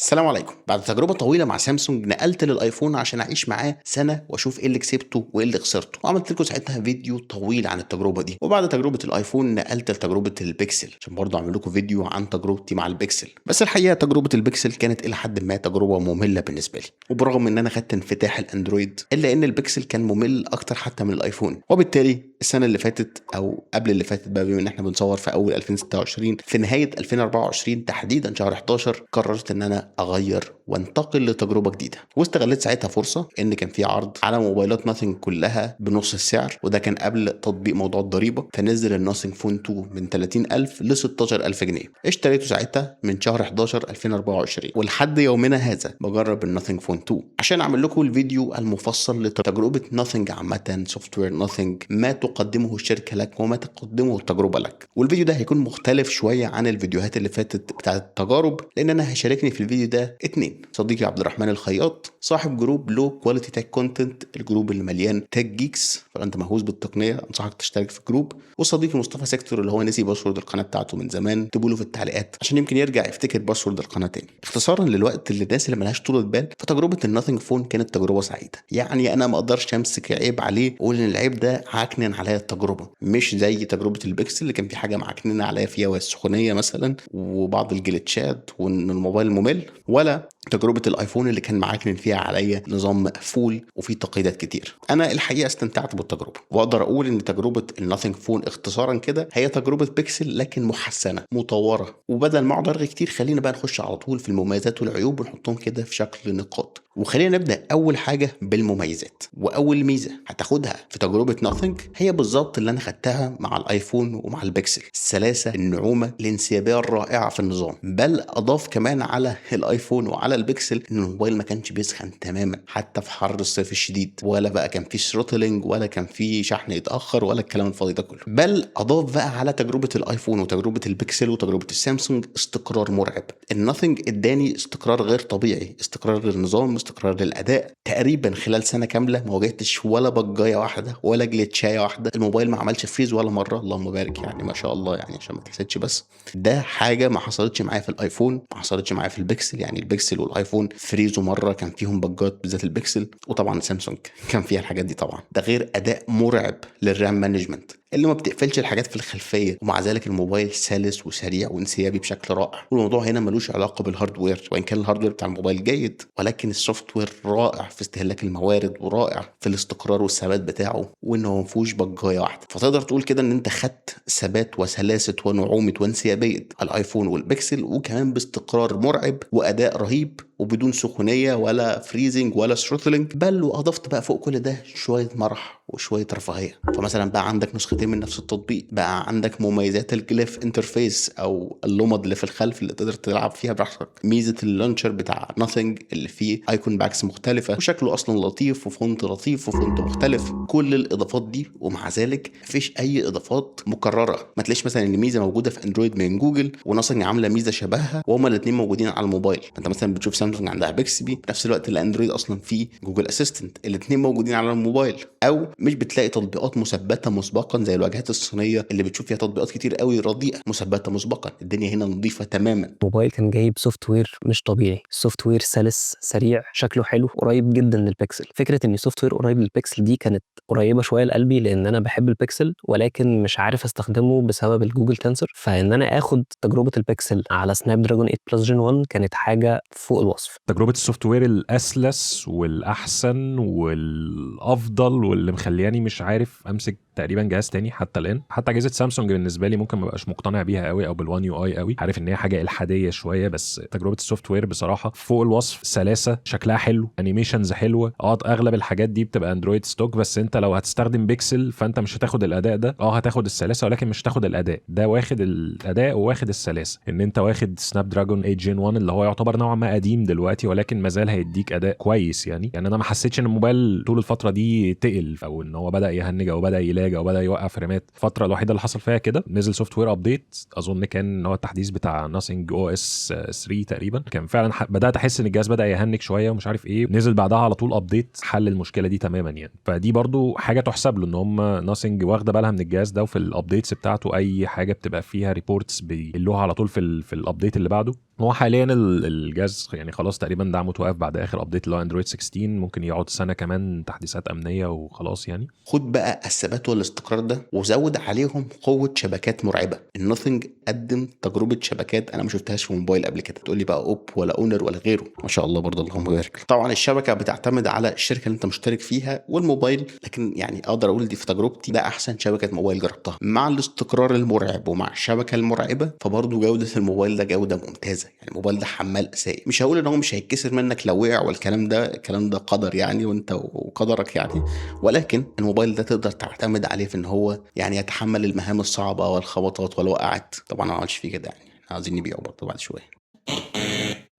السلام عليكم. بعد تجربة طويلة مع سامسونج نقلت للايفون عشان اعيش معاه سنة واشوف ايه اللي كسبته وايه اللي خسرته، وعملت لكم ساعتها فيديو طويل عن التجربة دي. وبعد تجربة الايفون نقلت لتجربة البيكسل عشان برضه اعمل لكم فيديو عن تجربتي مع البيكسل. بس الحقيقة تجربة البيكسل كانت الى حد ما تجربة مملة بالنسبة لي، وبرغم ان انا خدت انفتاح الاندرويد الا ان البيكسل كان ممل اكتر حتى من الايفون. وبالتالي السنة اللي فاتت او قبل اللي فاتت بقى، بما ان احنا بنصور في اول 2026، في نهاية 2024 تحديدا شهر 11، قررت ان انا اغير وانتقل لتجربة جديدة. واستغليت ساعتها فرصة ان كان في عرض على موبايلات ناثينج كلها بنص السعر، وده كان قبل تطبيق موضوع الضريبة. فنزل الناثينج فون 2 من 30000 ل 16000 جنيه. اشتريته ساعتها من شهر 11 2024، ولحد يومنا هذا بجرب الناثينج فون 2 عشان اعمل لكم الفيديو المفصل لتجربة ناثينج عامة، software ناثينج، ما تقدمه الشركة لك وما تقدمه التجربة لك. والفيديو ده هيكون مختلف شوية عن الفيديوهات اللي فاتت بتاعت التجارب، لان انا هشاركني في الفيديو ده اتنين: صديقي عبد الرحمن الخياط صاحب جروب low quality tech content، الجروب اللي مليان tech geeks، فانت مهووس بالتقنيه انصحك تشترك في الجروب، وصديقي مصطفى سيكتور اللي هو نسي password القناة بتاعته من زمان، اكتبوا له في التعليقات عشان يمكن يرجع يفتكر password القناة تاني. اختصارا للوقت للناس اللي ملهاش طولة بال، فتجربه الناثينج فون كانت تجربه سعيدة. يعني انا ما اقدرش امسك عيب عليه واقول ان العيب ده عكنن عليا التجربة، مش زي تجربه البيكسل اللي كان في حاجة معكننه عليا فيها وهي السخونيه مثلا وبعض ال glitchات وان الموبايل ممل، ولا تجربه الايفون اللي كان معكنن فيها عليا نظام مقفول وفيه تقييدات كتير. انا الحقيقة استمتعت بالتجربة، واقدر اقول ان تجربه الناثينج فون اختصارا كده هي تجربه بيكسل لكن محسنة مطوره. وبدل ما اقعد ارغي كتير خلينا بقى نخش على طول في المميزات والعيوب ونحطهم كده في شكل نقاط. وخلينا نبدا اول حاجة بالمميزات. واول ميزة هتاخدها في تجربه ناثينج هي بالظبط اللي انا خدتها مع الايفون ومع البيكسل: السلاسة، النعومه، الانسيابيه الرائعة في النظام. بل اضاف كمان على الايفون وعلى البيكسل ان الموبايل ما كانش بيسخن تماما حتى في حر الصيف الشديد، ولا بقى كان في throttling ولا كان في شحن يتاخر ولا الكلام الفاضي ده كله. بل اضاف بقى على تجربه الايفون وتجربه البيكسل وتجربه السامسونج استقرار مرعب. الناثينج اداني استقرار غير طبيعي، استقرار للنظام، استقرار للاداء. تقريبا خلال سنة كاملة ما واجهتش ولا bugايه واحدة ولا glitchايه واحده، الموبايل ما عملش freeze ولا مره، اللهم بارك يعني ما شاء الله، يعني عشان ما تحسدش. بس ده حاجة ما حصلتش معايا في الايفون، ما حصلتش معايا في البيكسل. يعني البيكسل والايفون freezeوا مره، كان فيهم bugات بالذات البيكسل، وطبعا سامسونج كان فيها الحاجات دي طبعا. ده غير اداء مرعب لل RAM management اللي ما بتقفلش الحاجات في الخلفيه، ومع ذلك الموبايل سلس وسريع وانسيابي بشكل رائع. والموضوع هنا ملوش علاقة بال hardware، وان كان ال hardware بتاع الموبايل جيد، ولكن ال software رائع في استهلاك الموارد ورائع في الاستقرار والثبات بتاعه، وان هو ما فيهوش bugايه واحده. فتقدر تقول كده ان انت خدت ثبات وسلاسه ونعومه وانسيابيه الايفون والبيكسل، وكمان باستقرار مرعب واداء رهيب وبدون سخونيه ولا freezing ولا throttling. بل واضفت بقى فوق كل ده شوية مرح وشوية رفاهيه. فمثلا بقى عندك نسختين من نفس التطبيق، بقى عندك مميزات ال glyph interface او اللمض اللي في الخلف اللي تقدر تلعب فيها براحتك، ميزة ال launcher بتاع ناثينج اللي فيه icon packs مختلفة وشكله اصلا لطيف و font لطيف و font مختلف. كل الاضافات دي ومع ذلك مفيش اي اضافات مكرره. ما تلاقيش مثلا ان ميزة موجودة في اندرويد من جوجل وناثينج عامله ميزة شبهها وهما الاثنين موجودين على الموبايل. فانت مثلا بتشوف سامسونج عندها بيكسبي، في نفس الوقت الاندرويد اصلا فيه جوجل اسيستنت، الاثنين موجودين على الموبايل. او مش بتلاقي تطبيقات مثبتة مسبقا زي الواجهات الصينية اللي بتشوف فيها تطبيقات كتير قوي رديئة مثبتة مسبقا. الدنيا هنا نظيفة تماما. الموبايل كان جايب software مش طبيعي، software سلس سريع، شكله حلو، قريب جدا للبيكسل. فكرة ان software قريب للبيكسل دي كانت قريبه شوية لقلبي، لان انا بحب البيكسل ولكن مش عارف استخدمه بسبب الجوجل تنسر. فان انا اخد تجربه البيكسل على سناب دراجون 8 بلس جين 1 كانت حاجة فوق الوصف. تجربه ال software الاسلس والاحسن والافضل واللي مخلياني مش عارف امسك تقريبا جهاز تاني حتى الان. حتى اجهزة سامسونج بالنسبة لي ممكن ما بقاش مقتنع بيها قوي او بال One UI قوي، عارف ان هي حاجة الحادية شويه، بس تجربه ال software بصراحة فوق الوصف، سلاسه، شكلها حلو، animations حلوه. اغلب الحاجات دي بتبقى اندرويد stock، بس انت لو هتستخدم بيكسل فانت مش هتاخد الاداء ده. هتاخد السلاسة ولكن مش هتاخد الاداء ده. واخد الاداء وواخد السلاسه، ان انت واخد سناب دراجون 8 جين 1 اللي هو يعتبر نوعا ما قديم دلوقتي، ولكن ما زال هيديك اداء كويس. يعني انا ما حسيتش ان الموبايل طول الفترة دي تقل او ان هو بدا يهنج او بدا ي lag. lag او بدا يوقع فريمات. الفترة الوحيدة اللي حصل فيها كده نزل software update، اظن كان ان هو التحديث بتاع Nothing OS 3 تقريبا، كان فعلا بدات احس ان الجهاز بدا يهنج شوية ومش عارف ايه، نزل بعدها على طول update حل المشكلة دي تماما يعني. فدي برضو حاجة تحسب له ان هم Nothing واخده بالها من الجهاز ده، وفي ال updates بتاعته اي حاجة بتبقى فيها reports بيقلوها على طول في ال update اللي بعده. هو حاليا الجهاز يعني خلاص تقريبا دعمه توقف بعد اخر update اللي هو اندرويد 16، ممكن يقعد سنة كمان تحديثات امنية وخلاص يعني. خد بقى الثبات والاستقرار ده وزود عليهم قوة شبكات مرعبة. ال Nothing قدم تجربه شبكات انا ما شفتهاش في موبايل قبل كده، تقول لي بقى Oppo ولا Honor ولا غيره، ما شاء الله برضه اللهم بارك. طبعا الشبكة بتعتمد على الشركة اللي انت مشترك فيها والموبايل، لكن يعني اقدر اقول دي في تجربتي ده احسن شبكة موبايل جربتها، مع الاستقرار المرعب ومع الشبكة المرعبة، فبرضه جوده الموبايل ده جوده ممتازة. يعني الموبايل ده حمال اساسي، مش هقول ان هو مش هيتكسر منك لو وقع والكلام ده، الكلام ده قدر يعني وانت وقدرك يعني، ولكن الموبايل ده تقدر تعتمد عليه في ان هو يعني يتحمل المهام الصعبة والخبطات والوقعات. طبعا ما عملش فيه كده يعني، عايزين نبيعه برضه بعد شوية.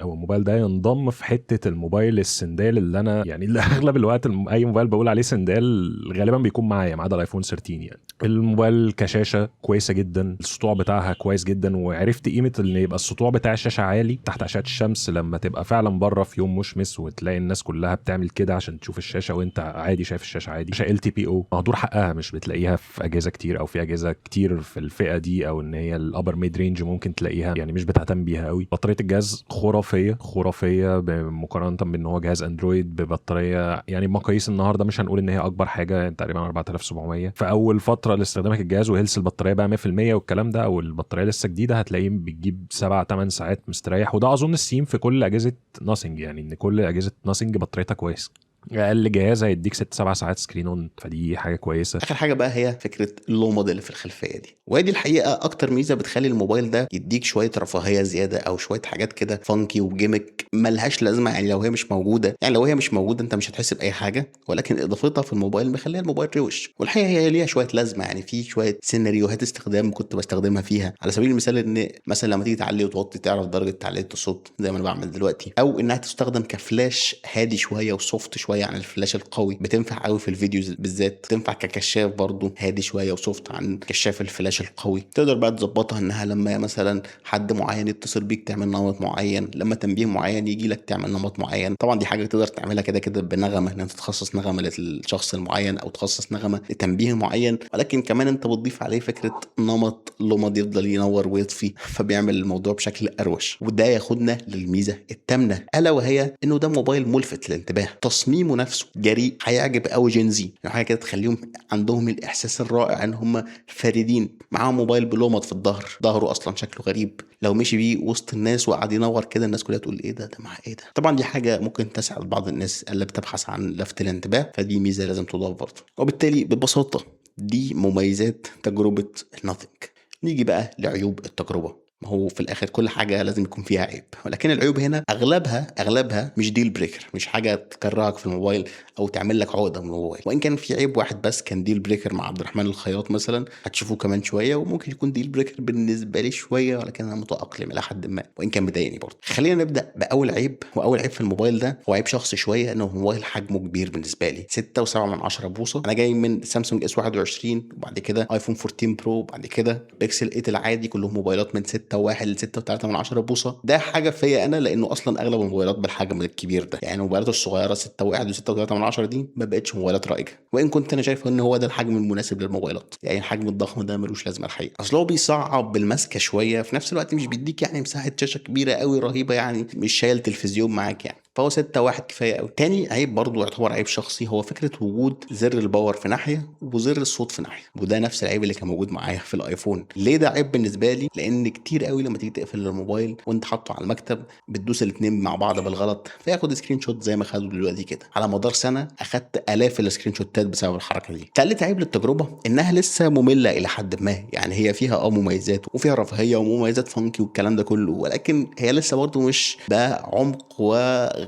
او الموبايل ده ينضم في حتة الموبايل السندال اللي انا يعني اللي اغلب الوقت اي موبايل بقول عليه سندال غالبا بيكون معايا، ما عدا الايفون 13 يعني. الموبايل كشاشه كويسة جدا، السطوع بتاعها كويس جدا، وعرفت قيمة ان يبقى السطوع بتاع الشاشة عالي تحت اشعه الشمس لما تبقى فعلا بره في يوم مشمس وتلاقي الناس كلها بتعمل كده عشان تشوف الشاشة وانت عادي شايف الشاشة عادي. شاشة LTPO مهدور حقها، مش بتلاقيها في اجهزة كتير، او في اجهزة كتير في الفئة دي، او ان هي ال upper mid range ممكن تلاقيها يعني مش بتهتم بيها قوي. بطارية الجهاز خرافية خرافية مقارنة بان هو جهاز اندرويد ببطاريه يعني بمقاييس النهارده مش هنقول ان هي اكبر حاجة، يعني تقريبا 4700 في اول فترة لاستخدامك الجهاز و health البطارية بقى 100% والكلام ده، او البطارية لسه جديدة هتلاقيه بتجيب 7 8 ساعات مستريح. وده اظن السيم في كل اجهزة Nothing، يعني ان كل اجهزة Nothing بطاريتها كويس، اقل جهاز هيديك 6 7 ساعات screen on، فدي حاجة كويسة. اخر حاجة بقى هي فكرة اللومض اللي في الخلفية دي، وهي دي الحقيقة اكتر ميزة بتخلي الموبايل ده يديك شوية رفاهية زيادة او شوية حاجات كده funky و gimmick ملهاش لازمه. يعني لو هي مش موجودة، يعني لو هي مش موجودة انت مش هتحس باي حاجة، ولكن اضافتها في الموبايل مخليها الموبايل روش. والحقيقة هي ليها شوية لازمه، يعني في شوية سيناريوهات استخدام كنت بستخدمها فيها، على سبيل المثال ان مثلا لما تيجي تعلي وتوطي تعرف درجه تعليه الصوت زي ما انا بعمل دلوقتي، او انها تستخدم كفلاش هادي شوية و soft شوية عن الفلاش القوي، بتنفع قوي في ال videos بالذات، تنفع ككشاف برضو هادي شوية و soft عن كشاف الفلاش القوي. تقدر بقى تظبطها انها لما مثلا حد معين يتصل بيك تعمل نمط معين، لما تنبيه معين يجي لك تعمل نمط معين. طبعا دي حاجة تقدر تعملها كده كده بنغمة، ان انت تخصص نغمة للشخص المعين او تخصص نغمة لتنبيه معين، ولكن كمان انت بتضيف عليه فكرة نمط لمض يفضل ينور ويطفي، فبيعمل الموضوع بشكل اروش. وده ياخدنا للميزه الثامنة، الا وهي انه ده موبايل ملفت للانتباه، تصميمه نفسه جريء، هيعجب قوي Gen Z، يعني حاجة كده تخليهم عندهم الاحساس الرائع ان هم فريدين. معاهم موبايل بلومض في الظهر، ظهره اصلا شكله غريب، لو مشي بيه وسط الناس وقعد ينور كده الناس كلها تقول ايه ده، ده مع ايه ده. طبعا دي حاجة ممكن تسعد بعض الناس اللي بتبحث عن لفت الانتباه، فدي ميزة لازم تضاف برضه. وبالتالي ببساطة دي مميزات تجربه ال Nothing. نيجي بقى لعيوب التجربة. ما هو في الاخر كل حاجة لازم يكون فيها عيب، ولكن العيوب هنا اغلبها مش deal breaker، مش حاجة تكرهك في الموبايل او تعمل لك عقده من الموبايل. وان كان في عيب واحد بس كان deal breaker مع عبد الرحمن الخياط مثلا، هتشوفوه كمان شوية، وممكن يكون deal breaker بالنسبة لي شوية، ولكن انا متاقلم الى حد ما وان كان مضايقني برضه. خلينا نبدا باول عيب، واول عيب في الموبايل ده هو عيب شخصي شوية، انه موبايل حجمه كبير بالنسبة لي، 6.7 بوصه. انا جاي من سامسونج S 21 وبعد كده ايفون 14 Pro وبعد كده بيكسل 8 العادي، كلهم موبايلات من 6 6.1 ل 6.3 بوصه. ده حاجة فيا انا، لانه اصلا اغلب الموبايلات بالحجم الكبير ده، يعني الموبايلات الصغيرة 6.1 و6.3 دي ما بقتش موبايلات رائجة، وان كنت انا شايف ان هو ده الحجم المناسب للموبايلات. يعني الحجم الضخم ده ملوش لازمه الحقيقة، اصل هو بيصعب المسكه شوية، في نفس الوقت مش بيديك يعني مساحة شاشة كبيرة قوي رهيبة، يعني مش شايل تلفزيون معاك يعني، فهو 6.1 كفاية قوي. تاني عيب برضو يعتبر عيب شخصي، هو فكرة وجود زر ال power في ناحية وزر الصوت في ناحية، وده نفس العيب اللي كان موجود معايا في الايفون. ليه ده عيب بالنسبة لي؟ لان كتير قوي لما تيجي تقفل الموبايل وانت حاطه على المكتب بتدوس الاثنين مع بعض بالغلط، فياخد screenshot زي ما خدوا دلوقتي كده. على مدار سنة اخدت الاف ال screenshotات بسبب الحركة دي. تالت عيب للتجربه انها لسه مملة الى حد ما، يعني هي فيها مميزات وفيها رفاهية ومميزات funky والكلام ده كله، ولكن هي لسه برضو مش بعمق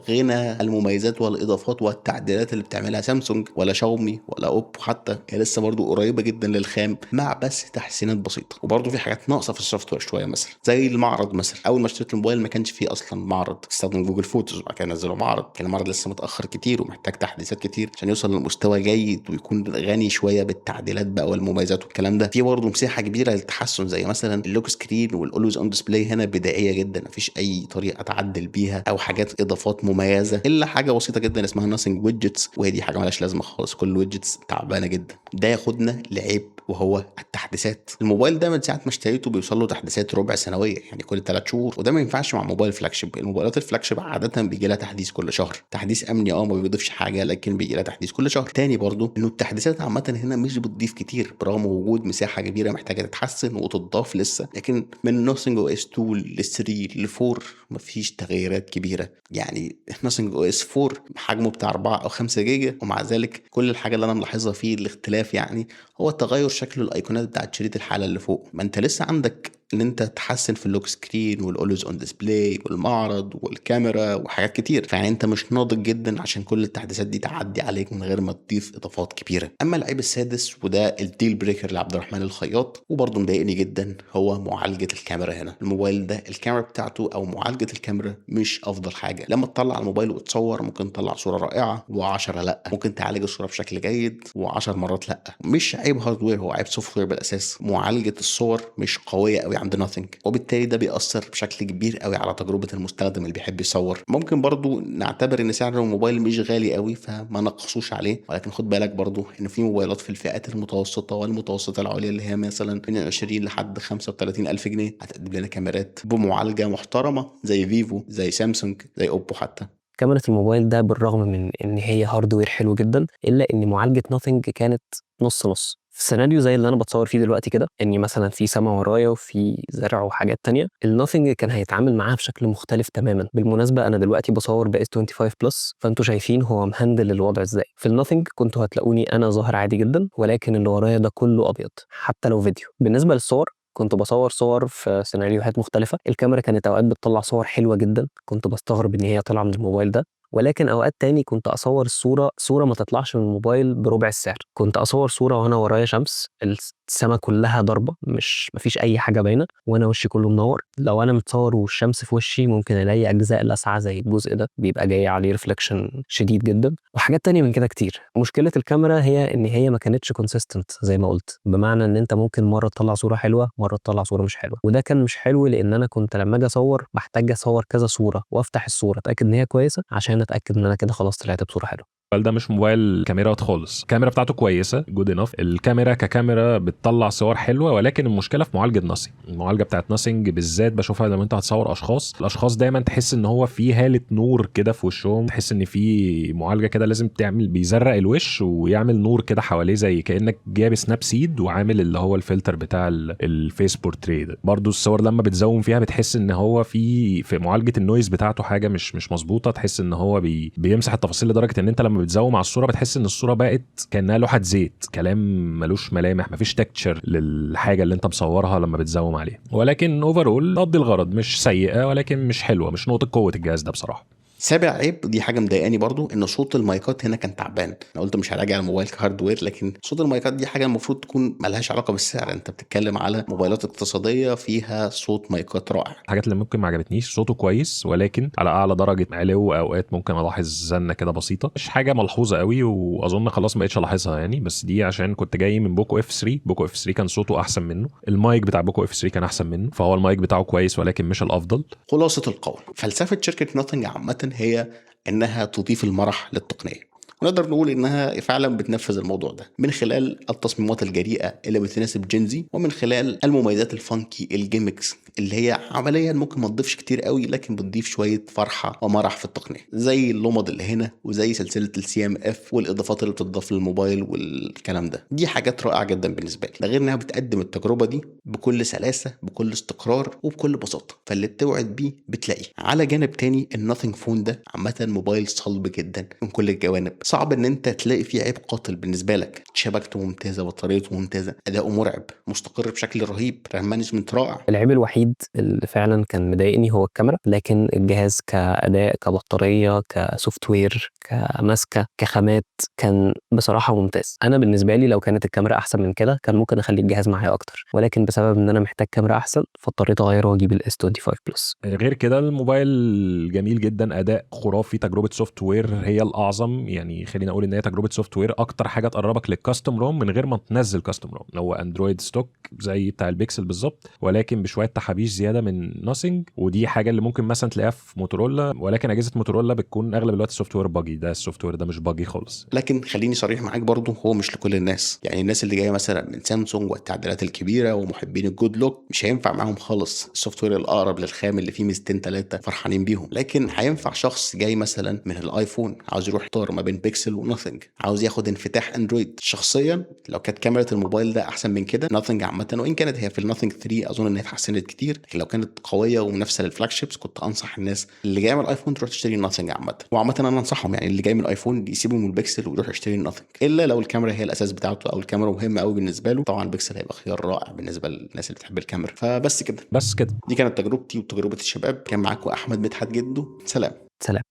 غنى المميزات والاضافات والتعديلات اللي بتعملها سامسونج ولا شاومي ولا اوبو حتى، هي لسه برضو قريبه جدا للخام مع بس تحسينات بسيطة. وبرضو في حاجات ناقصه في ال software شويه، مثلا زي المعرض. مثلا اول ما اشتريت الموبايل ما كانش فيه اصلا معرض، استخدم Google Photos، وبعد كده نزلوا معرض، كان المعرض لسه متاخر كتير ومحتاج تحديثات كتير عشان يوصل لمستوى جيد ويكون غني شوية بالتعديلات بقى والمميزات والكلام ده. في برضه مساحة كبيرة للتحسن، زي مثلا ال lock screen وال always on display هنا بدائية جدا، مفيش اي طريقه تعدل بيها او حاجات اضافات مميزة، الا حاجة بسيطة جدا اسمها Nothing widgets، وهي دي حاجة مالهاش لازمه خالص، كل widgets تعبانة جدا. ده ياخدنا لعيب وهو التحديثات. الموبايل ده من ساعة ما اشتريته بيوصل له تحديثات ربع سنويه، يعني كل 3 شهور، وده ما ينفعش مع موبايل flagship. الموبايلات ال flagship عادة بيجي لها تحديث كل شهر، تحديث امني ما بيضيفش حاجة، لكن بيجي لها تحديث كل شهر. تاني برضو انه التحديثات عامة هنا مش بتضيف كتير برغم وجود مساحة كبيرة محتاجه تتحسن وتضاف لسه، لكن من Nothing OS 2 ل 3 ل 4 مفيش تغييرات كبيرة. يعني Nothing OS 4 حجمه بتاع 4 او 5 جيجا، ومع ذلك كل الحاجة اللي انا ملاحظها فيه الاختلاف يعني هو تغير شكل الايقونات بتاعت شريط الحالة اللي فوق. ما انت لسه عندك ان انت تحسن في ال lock screen وال always on display والمعرض والكاميرا وحاجات كتير، فيعني انت مش ناضج جدا عشان كل التحديثات دي تعدي عليك من غير ما تضيف اضافات كبيرة. اما العيب السادس، وده ال deal breaker لعبد الرحمن الخياط وبرضه مضايقني جدا، هو معالجة الكاميرا. هنا الموبايل ده الكاميرا بتاعته او معالجة الكاميرا مش افضل حاجة. لما تطلع الموبايل وتصور ممكن تطلع صوره رائعة و10 لا، ممكن تعالج الصورة بشكل جيد و10 مرات لا. مش عيب hardware، هو عيب software بالاساس. معالجة الصور مش قوية قوي عند Nothing، وبالتالي ده بيأثر بشكل كبير قوي على تجربه المستخدم اللي بيحب يصور. ممكن برضو نعتبر ان سعر الموبايل مش غالي قوي فما نقصوش عليه، ولكن خد بالك برضو ان في موبايلات في الفئات المتوسطة والمتوسطة العليا اللي هي مثلا من 20 لحد 35 الف جنيه هتقدم لنا كاميرات بمعالجة محترمه زي فيفو، زي سامسونج، زي اوبو حتى. كاميرا الموبايل ده بالرغم من ان هي hardware حلو جدا، الا ان معالجة Nothing كانت نص نص. في سيناريو زي اللي انا بتصور فيه دلوقتي كده، اني مثلا في سما ورايا وفي زرع وحاجات تانية، ال Nothing كان هيتعامل معاها بشكل مختلف تماما. بالمناسبة انا دلوقتي بصور ب S25 Plus، فانتوا شايفين هو مهندل الوضع ازاي. في ال Nothing كنتوا هتلاقوني انا ظاهر عادي جدا، ولكن اللي ورايا ده كله ابيض حتى لو فيديو. بالنسبة للصور، كنت بصور صور في سيناريوهات مختلفة، الكاميرا كانت أوقات بتطلع صور حلوة جدا، كنت بستغرب إن هي طالعة من الموبايل ده، ولكن أوقات تاني كنت أصور الصورة، صورة ما تطلعش من الموبايل بربع السعر. كنت أصور صورة وأنا ورايا شمس، السما كلها ضاربة، مش مفيش أي حاجة باينة، وأنا وشي كله منور. لو أنا متصور والشمس في وشي ممكن ألاقي أجزاء لاسعة زي الجزء ده بيبقى جاي عليه reflection شديد جدا، وحاجات تانية من كده كتير. مشكلة الكاميرا هي إن هي ما كانتش consistent زي ما قلت، بمعنى إن أنت ممكن مرة تطلع صورة حلوة، مرة تطلع صورة مش حلوة، وده كان مش حلو لأن أنا كنت لما أجي أصور بحتاج أصور كذا صورة وأفتح الصورة أتأكد إن هي كويسة عشان أتأكد إن أنا كده خلاص طلعت بصورة حلوة. الموبايل ده مش موبايل كاميرات خالص، الكاميرا بتاعته كويسة good enough، الكاميرا ككاميرا بتطلع صور حلوه، ولكن المشكلة في معالجة Nothing. المعالجة بتاعت Nothing بالذات بشوفها لما انت هتصور اشخاص، الاشخاص دايما تحس ان هو في هاله نور كده في وشهم، تحس ان في معالجة كده لازم تعمل، بيزرق الوش ويعمل نور كده حواليه زي كانك جايب Snapseed وعامل اللي هو الفلتر بتاع ال face portrait ده. برضو الصور لما بتزوم فيها بتحس ان هو في معالجة ال noise بتاعته حاجة مش مظبوطة، تحس ان هو بيمسح التفاصيل لدرجة ان انت لما بتزوم على الصورة بتحس ان الصورة بقت كانها لوحة زيت، كلام ملوش ملامح، مفيش texture للحاجة اللي انت مصورها لما بتزوم عليها. ولكن overall تقضي الغرض، مش سيئه ولكن مش حلوة، مش نقطة قوة الجهاز ده بصراحة. سابع عيب، دي حاجة مضايقاني برضو، ان صوت المايكات هنا كان تعبان. انا قلت مش هراجع الموبايل ك hardware، لكن صوت المايكات دي حاجة المفروض تكون ملهاش علاقة بالسعر، انت بتتكلم على موبايلات اقتصادية فيها صوت مايكات رائع. الحاجات اللي ممكن ما عجبتنيش، صوته كويس ولكن على اعلى درجه علو اوقات ممكن الاحظ زنه كده بسيطة، مش حاجة ملحوظة قوي، واظن خلاص ما بقتش الاحظها يعني، بس دي عشان كنت جاي من بوكو F3، بوكو F3 كان صوته احسن منه، المايك بتاع بوكو F3 كان احسن منه، فهو المايك بتاعه كويس ولكن مش الافضل. خلاصه القول، فلسفة شركة Nothing عامة هي انها تضيف المرح للتقنيه، ونقدر نقول انها فعلا بتنفذ الموضوع ده من خلال التصميمات الجريئة اللي بتناسب Gen Z، ومن خلال المميزات ال funky ال gimmicks اللي هي عمليا ممكن ما تضيفش كتير قوي، لكن بتضيف شوية فرحه ومرح في التقنية، زي اللمض اللي هنا وزي سلسلة ال CMF والاضافات اللي بتضاف للموبايل والكلام ده. دي حاجات رائعة جدا بالنسبة لي، ده غير انها بتقدم التجربة دي بكل سلاسة، بكل استقرار، وبكل بساطة، فاللي بتوعد بيه بتلاقيه. على جانب تاني، ال Nothing Phone ده عامة موبايل صلب جدا من كل الجوانب، صعب ان انت تلاقي فيه عيب قاتل بالنسبة لك. شبكته ممتازة، بطاريته ممتازة، اداؤه مرعب، مستقر بشكل رهيب، RAM management رائع. العيب الوحيد اللي فعلا كان مضايقني هو الكاميرا، لكن الجهاز كاداء، كبطاريه، ك software، كماسكه، كخامات، كان بصراحة ممتاز. انا بالنسبة لي لو كانت الكاميرا احسن من كده كان ممكن اخلي الجهاز معايا اكتر، ولكن بسبب ان انا محتاج كاميرا احسن فاضطريت اغيره واجيب ال S25 Plus. غير كده الموبايل جميل جدا، اداء خرافي، تجربه software هي الاعظم. يعني خلينا اقول ان هي تجربه software اكتر حاجة تقربك لل custom ROM من غير ما تنزل custom ROM. هو اندرويد stock زي بتاع البيكسل بالظبط، ولكن بشوية تحابيش زيادة من Nothing، ودي حاجة اللي ممكن مثلا تلاقيها في موتورولا، ولكن اجهزة موتورولا بتكون اغلب الوقت ال software buggy. ده ال software ده مش buggy خالص. لكن خليني صريح معاك برضو، هو مش لكل الناس. يعني الناس اللي جاية مثلا من سامسونج والتعديلات الكبيرة ومحبين ال good look مش هينفع معاهم خالص ال software الاقرب للخام اللي فيه ميزتين ثلاثة فرحانين بيهم. لكن هينفع شخص جاي مثلا من الايفون عاوز يروح يختار ما بين بيكسل و Nothing، عاوز ياخد انفتاح اندرويد. شخصيا لو كانت كاميرا الموبايل ده احسن من كده، Nothing عامة وان كانت هي في ال Nothing 3 اظن انها اتحسنت كتير، لكن لو كانت قوية ومنافسه لل flagships كنت انصح الناس اللي جاية من الايفون تروح تشتري Nothing عامة. وعامة انا انصحهم يعني اللي جاي من الايفون يسيبوا من البيكسل ويروح يشتري Nothing، الا لو الكاميرا هي الاساس بتاعته او الكاميرا مهمة قوي بالنسبة له. طبعا البيكسل هيبقى خيار رائع بالنسبة للناس اللي بتحب الكاميرا. فبس كده بس كده دي كانت تجربتي وتجربه الشباب. كان معاكم احمد مدحت جدو، سلام. سلام.